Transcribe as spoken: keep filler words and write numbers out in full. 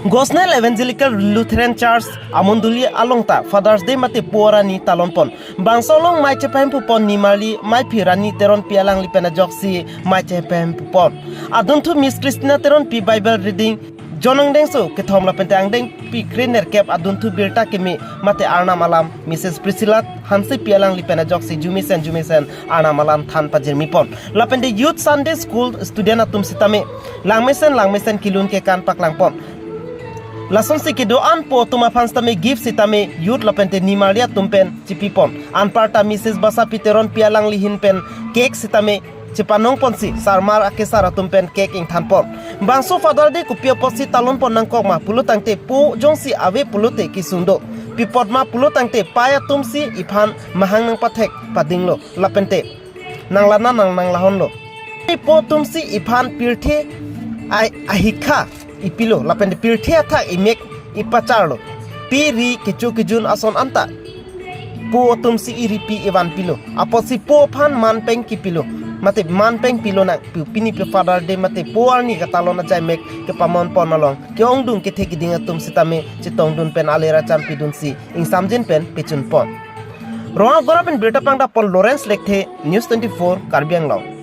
Gosnell Evangelical Lutheran Church amondoli along ta Father's Day mate Po arni talon pon. Bangso along mei chepahem pupon nimarli Meiphi Rani Teronpi alangli pen ajoksi mei chepahem pupon. Adunthu Miss Christina Teronpi Bible reading, John angdengso kethom lapente angdengpi krenerkep adunthu birta keme mate Arnam alam Missus Priscilla Hansepi alangli pen ajoksi jumesen jumesen Arnam alam than pajirmi pon. Lapente Youth Sunday School student atum sitame langmesen langmesen kelun kekan paklang pon. Lasonsi kedo-an po atum aphan sitame gift sitame youth lapente nimarli atum pen chipi pon. Anparta Missus Basapi Teronpi alangli ahin pen cake sitame chepanong ponsi sarmar akesar atum pen cake ingthan pon. Bangso Father's Day kopi apotsi talon pon nangkok ma pulo tangte po jongsi ave pulote kesung do. Pi apot ma pulo tangte pei atumsi iphan mahang nangpathek padinglo lapente nanglana nang nanglahonlo. Po atumsi iphan pirthe ai ahikha ipilo lapente pirthe athak imek ipacharlo. Pe ri kecho kejun ason anta po atumsi iripi ivan pilo. Apotsi po aphan man peng kipilo. Mate man peng pilo nang pu pini pe Father's Day mate po arni katalon ajai mek kepamon pon along ke-ongdung kethe keding atum sitame chetongdun pen aler acham pidunsi ingsamjin pen pechun pon. Rongagora pen birta pangdapon Lawrence Lekthe, News twenty-four, Karbi Anglong.